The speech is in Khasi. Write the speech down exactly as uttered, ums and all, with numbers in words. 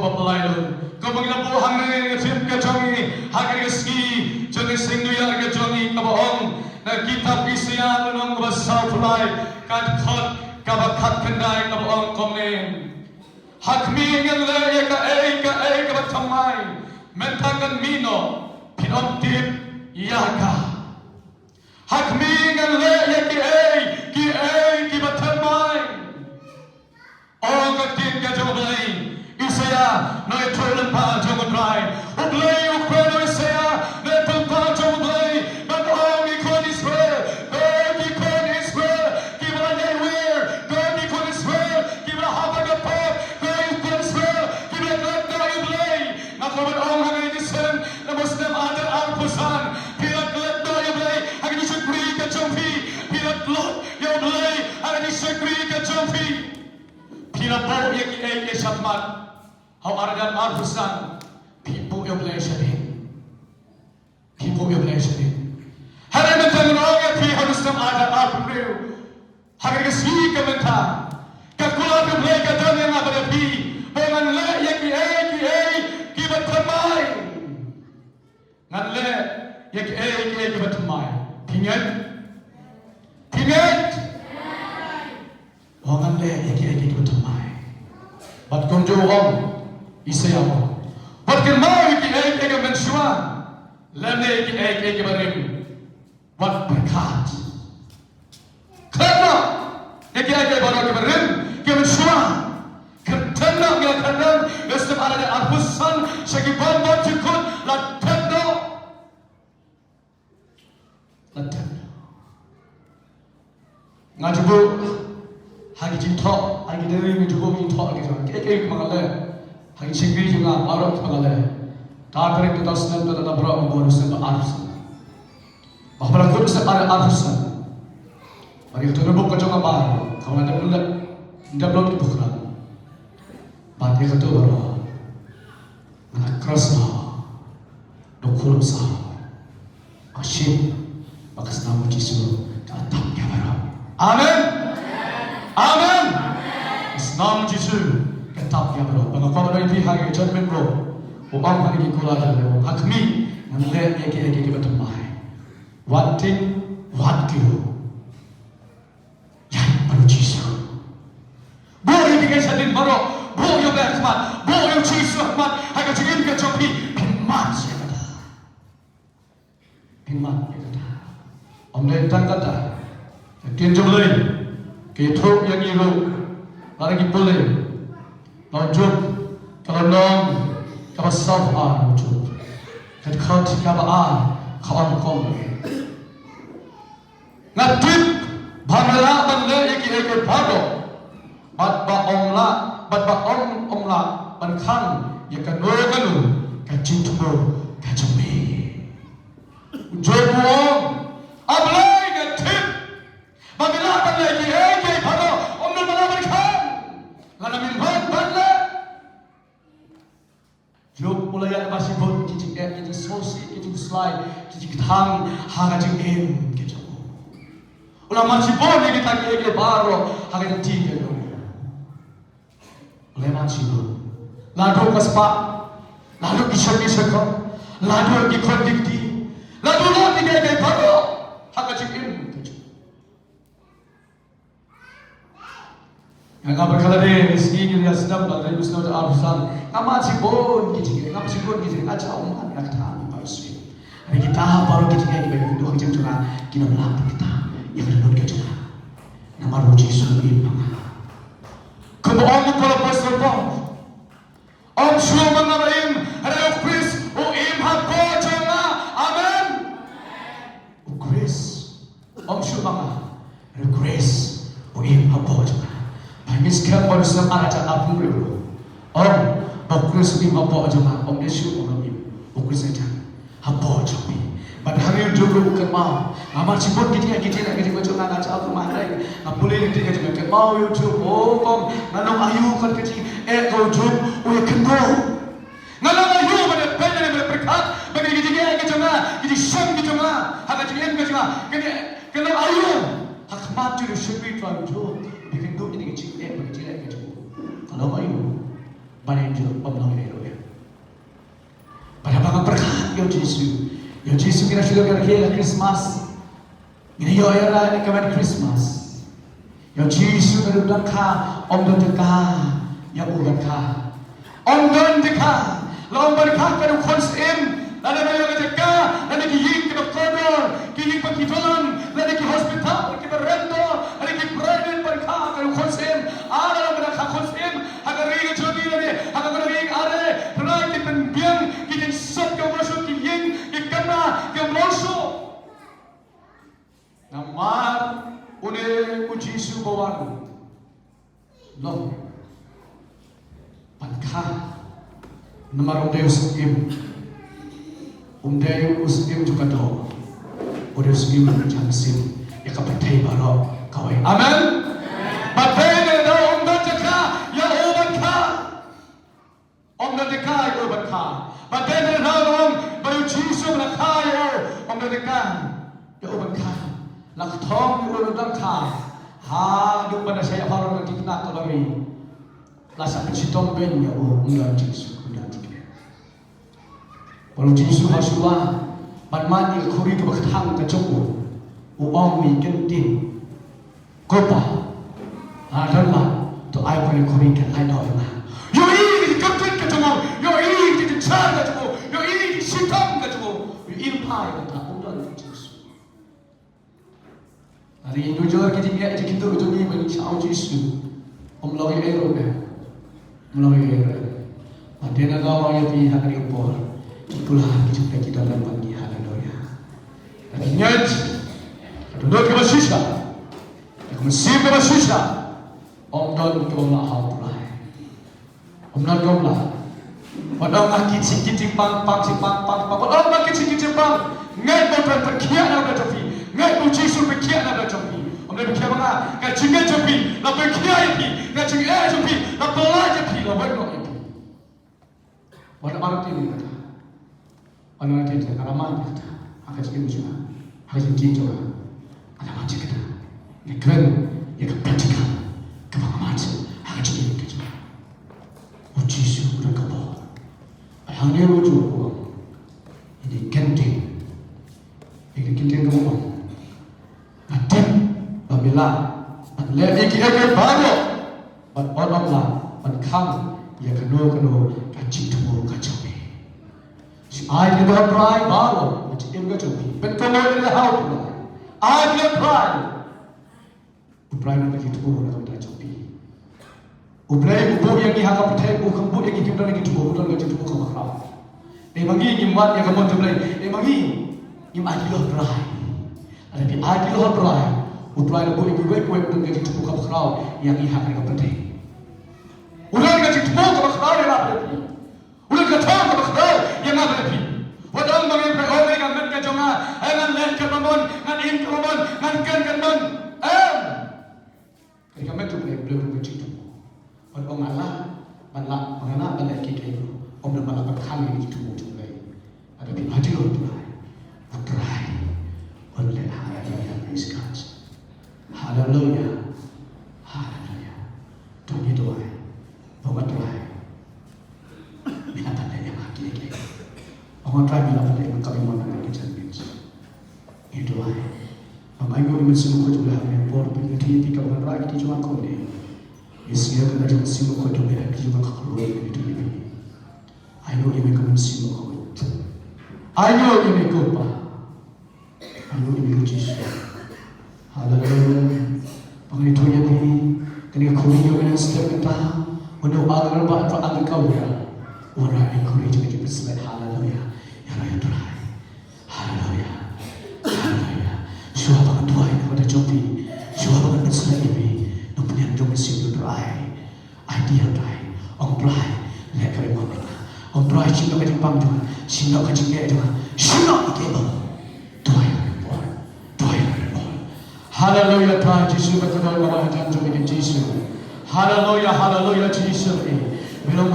Ba pynlait lun. Kumba ngi la buh hangne na ka jingim ka jong ngi, ha kane ka sngi jong ka seng New Year ka jong ngi, kaba ong na ka kitab Isaiah lynnong kaba sawphew lai, ka dkhot kaba khatkhyndai, kaba ong kumne: Ha khmih ngan leh ïa kaei kaei kaba thymmai, mynta kan mih noh, phin ym tip ïa ka. Ha khmih ngan leh ïa kiei kiei kiba thymmai. Ong ka ktien ka jong U Blei, Isaiah, na ka ïathuhlypa jong U Trai. U Blei u kren ïa u Isaiah na ka ïathuhlypa jong U Blei, ban ong ïa ki khun Israel, ko ki khun Israel kiba la ïai wir, ko ki khun Israel kiba la hap ha ka pop, ko ki khun Israel kiba la klet noh ïa U Blei. Nga kwah ban ong ha kane ka snem, na u snem ar hajar arphew san, phi la klet noh ïa U Blei ha ka jingshakri ka jong phi, phi la tlot ïa U Blei ha ka jingshakri ka jong phi. Phi la buh ïa kiei kiei shakhmat. Ha u ar hajar arphew san, phi buh ïa U Blei shadien. Phi buh ïa U Blei shadien. Hynrei mynta ngan ong ïa phi, ha u snem ar hajar arphew hynriew, ha kane ka sngi ka mynta, ka kular U Blei ka don ïa nga bad ïa phi, ba ngan leh ïa kiei kiei kiba thymmai. Ngan leh ïa kiei kiei kiba thymmai. Phi ngeit? Phi ngeit? Ong ngan leh ïa kiei kiei kiba thymmai. Bad kumjuh ong Isaiah, wat kynmaw ïa kiei kiei kiba mynshuwa, lymne ïa kiei kiei kiba rim. Wat pyrkhat. Klet noh ïa kiei kiei baroh kiba rim, kiba mynshuwa. Kyrteng noh, nga kyrteng, ïa u snem ar hajar arphew san, sha ki bym bym jingkut, la thep noh. La thep noh. Nga ju buh ha ki jingthoh, ha ki diary nga ju buh ki jingthoh ki jong, kiei kiei kiba nga leh ha ki jingshakri jong nga baroh kiba nga leh. Ka tarik, ka snem, ka tarik baroh, nga buh ha u snem ba arphew san. Ba haba la kut u snem ba arphew san, ba ki kynrong ka jong nga baroh, kaba nga dep leh, dep leh ki program. Bad ïa kato baroh nga la cross noh. Dok khulum sa. Ba shim ba ka snam u Jisu ka la tap ïa baroh. Amen. Amen. Ka snam u Jisu ka tap ïa baroh. Ba nga kwah ban ong ïa phi ha ka judgment room, u ong ha ki kular jong u, ha khmih ngan leh ïa kiei kiei kiba thymmai. Wat tieng, wat kiew. Ïa, ïa u Jisu. Buh ïa ki, ki shadien baroh, buh ïa u Blei ha khmat, buh ïa u Jisu ha khmat, ha ka jingim ka jong phi, phin mad ïa kata. Phin mad ïa kata. Ym dei tang kata. Ka ktien jong U Blei ka ïathuh ïa ngi ruh, lada ngi pule na u Job, ka lynnong kaba sawphew ar u Job, ka dkhot kaba ar, ka ong kumne: Nga tip ba me lah ban leh ïa kiei kiei baroh, bad ba ym lah, bad ba ym, ym lah ban khang ïa kano kano ka jingthmu ka jong me. U Job u ong, A Blei, nga tip ba me lah ban leh ïa kiei kiei baroh, ym don ba lah ban khang. Lada me mad ban leh. Job u la ïaid bad shibun ki jingeh, ki jingsngewsih, ki jingkhuslai, ki jingkthang ha ka jingim ka jong u. U la mad shibun ïa kita kiei kiei baroh ha ka jingim ka jong u. U la mad shibun. Naduh ka spah, naduh ki shong ki shongkor, naduh ki khun ki kti, naduh la ki kiei kiei baroh ha ka jingim ka jong u. Nga, nga pyrkhat lade, sngi ki la sdang, lada u sdang arphew san. Nga mad shibun ki jingeh, nga mad shibun ki jingeh, nga jaw mad, nga kthang, nga pyrshah. Hynrei kita baroh ki jingeh kiba ïakynduh ha ka jingim jong nga, kim lah ban kthang ïa ka dohnud ka jong nga. Namar u Jisu u im ha nga. Kumba ong u Paul, apostol Paul, ym shuh ma nga ba im, hynrei u Khrist u im hapoh jong nga. Amen. U Khrist ym shuh ma nga, hynrei u Khrist u im hapoh jong nga. Ba ngin skhem ba u snem ar hajar arphew hynriew, ong ba u Khrist u im hapoh jong nga, ym dei shuh, ym im, u Khrist u im hapoh jong phi. Bad hangne u Job ruh u kynmaw, nga mad shibun ki jingeh, ki jingeh, ki jingeh jong nga, nga jaw kynmaw, hynrei nga pule ïa ka ktien ka jong, kynmaw ïa u Job, o kong, nga long aïu kat ka jingeh ka u Job u ïakynduh. Nga long aïu ban ïapeit, ban ïapyrkhat ba ki jingeh ki jong nga, ki jingshong ki jong nga ha ka jingim ka jong nga, ka long aïu ha khmat jong u shakri Trai u Job, ba ïakynduh ïa ki jingeh, ba ki jingeh ki jong u. Ka long aïu? Ban ïa jur ym long ïa ruh ïa. Bad haba nga pyrkhat ïa u Jisu, ïa u Jisu ngi la shu ïoh ïa ka Christmas. Ngi la ïoh ïa ka Christmas. Ïa u Jisu ka dang kha, ym don jaka ïa u ban kha. Ym don jaka, la ym ban kha ka dei u khun syiem. Lada ka ïoh ka jaka, lada ki ïing kiba kordor, ki ïing ba ki don, lada ki hospital kiba rem dor, lada ki private ban kha ka dei u khun syiem. Ah, lada ka kha khun syiem ha ka ri ka jong ngi lane ha ka kordor ïing, are, Trai, ki pynbiang ki jingsuk kiba mlong shuh, ki ïing ki kamra kiba mlong shuh. Namar une u Jisu ba wan long ban kha. Namar um dei u syiem, um dei u syiem jong ka doh, u dei u syiem jong ka mynsiem ïa ka pyrthei baroh kawei. Amen. Ba dei ne da um don jaka ïa u ban kha. Ym don jaka ïa u ban kha. Ba dei ne da long ba u Jisu ba la kha ïa u, ym don jaka ïa u ban kha. La ka thong ïa u ban kha. Haduh ban da shah ïa u ha ka thikna Kalbari. La sa pynshitom beiñ ïa u, ym don Jisu, ym don jaka. Bad u Jisu ha shuwa ban mad ïa ka khuri kaba kthang ka jong u, u ong ïa ka ktien, Ko Pa, lada don lad, to ai ba ka khuri kan lait noh ïa nga. Ïohi ïa ka kyrteng ka jong u, ïohi ïa ka jingshai ka jong u, ïohi ïa ka shitom ka jong u, ïohi ïa ka phai ka jong u, ym don Jisu. Lada ngi ïohi ki jingeh jingkynduh jong ngi ba ngi shah u Jisu, ym long ei ruh. Ym long ei ruh. Ba dei na nga ong ïa phi ha kane ka por, ki kular ki jingeh ki don lem bad ngi, haleluya. Lada ngi ngeit ka dohnud kaba shisha, ka mynsiem kaba shisha, ym don kaba ym lah ha u Trai. Ym don kaba ym lah. Wat ong ma ki jingkit jingpang, pang jingpang, pang jingpang. Wat ong ma ki jingkit jingpang. Ngeit ba u Trai pynkhiah na ka bynta jong phi. Ngeit ba u Jisu pynkhiah na ka bynta jong phi. Ym dei pynkhiah ma nga. Ka jingngeit jong phi la pynkhiah ïa phi. Ka jingeh jong phi la pyllait ïa phi, la weng noh ïa phi. Wat la mar ïa phi kata. Wan wan ïa ka, ka la mad ïa kata ha ka jingim jong nga, ha ka jingim jong nga. Ka la mad ïa kata. Nga kren ïa ka practical kaba nga mad ha ka jingim ka jong nga. U Jisu u don ka bor. Bad hangne ruh u ong, ïa ka ktien, ïa ka ktien kaba ong, nga tip ba me lah ban leh ïa kiei kiei baroh, bad wat ym lah ban khang ïa kano kano ka jingthmu ka jong me. Shu ai ïa ka Trai baroh ka jingim ka jong me. Pynkohnguh ïa ka ha u Trai. Ai ïa ka Trai. U Trai un leh ka jingthmu na ka bynta jong phi. U Blei u buh ïa ngi ha ka pyrthei, u khlem buh ïa ngi kim don ïa ka jingthmu, u don ka jingthmu kaba khraw. Dei ma ngi ngim wad ïa ka mon jong U Blei, dei ma ngi ngim aiti ïa U Trai. Lada phi aiti ïa U Trai, U Trai u la buh ïa ngi wei wei, u don ka jingthmu kaba khraw ïa ngi ha kane ka pyrthei. U don ka jingthmu kaba khraw ïa ngi ha pyrthei. U don ka jingthmu kaba khraw ïa nga bad ïa phi. Wat ong ba ngi pyrkhat, oh, ngan met ka jong nga, eh, ngan leh katba mon, ngan im katba mon, ngan kren katba mon. Em. Ka dei ka met jong U Blei, U Blei u don ka jingthmu. Wat ong nga lah ban lah, ba nga lah ban leh kiei kiei ruh, ym don ba lah ban khang ïa ka jingthmu jong U Blei. Lada phi aiti ïa U Trai, U Trai un leh. Haleluya, praise God. Haleluya. Haleluya. To ngi duwai. Ba U Trai, me lah ban leh ïa nga kiei kiei. Ong, Trai, me lah ban leh ïa nga, ka me mon, ka me jingmut. Ngi duwai. Ba me ai nguh ïa U Mynsiem Bakhuid jong U Blei ha kane ka por, pynlong ïa phi kaba ngan rah ïa ki jong nga kumne. Ngi sngew ka jong U Mynsiem Bakhuid jong U Blei ha ki jong nga ka khlur, ngi duwai ïa phi. Ai nguh ïa me ko Mynsiem Bakhuid. Ai nguh ïa me ko Pa. Haleluya, Jisu. Haleluya. Ba ngi ïathuh ïa phi, kane ka khuri jong ngi step mynta, u nongïalam ba u Trai, u nongïalam ba u Trai, u nongïalam ba u Trai. Haleluya. Ïa Trai, ïa Trai. Haleluya. Haleluya. Shuwa ba ngan duwai na ka bynta jong phi, shuwa ba ngan pynshlur ïa phi, Nongpynïaid jong U Mynsiem, ïa Trai. Aiti ïa U Trai. Ong Trai, leh ka ri mo. Ong Trai, shim noh ka jingpang jong nga, shim noh ka jingeh jong nga, shim noh ïa ka ri mo. Duwai ïa ka ri mo. Duwai ïa ka ri mo. Haleluya, Trai Jisu, ka kyrteng kaba hajan jong me Jisu. Haleluya, haleluya, Jisu, eh. Me long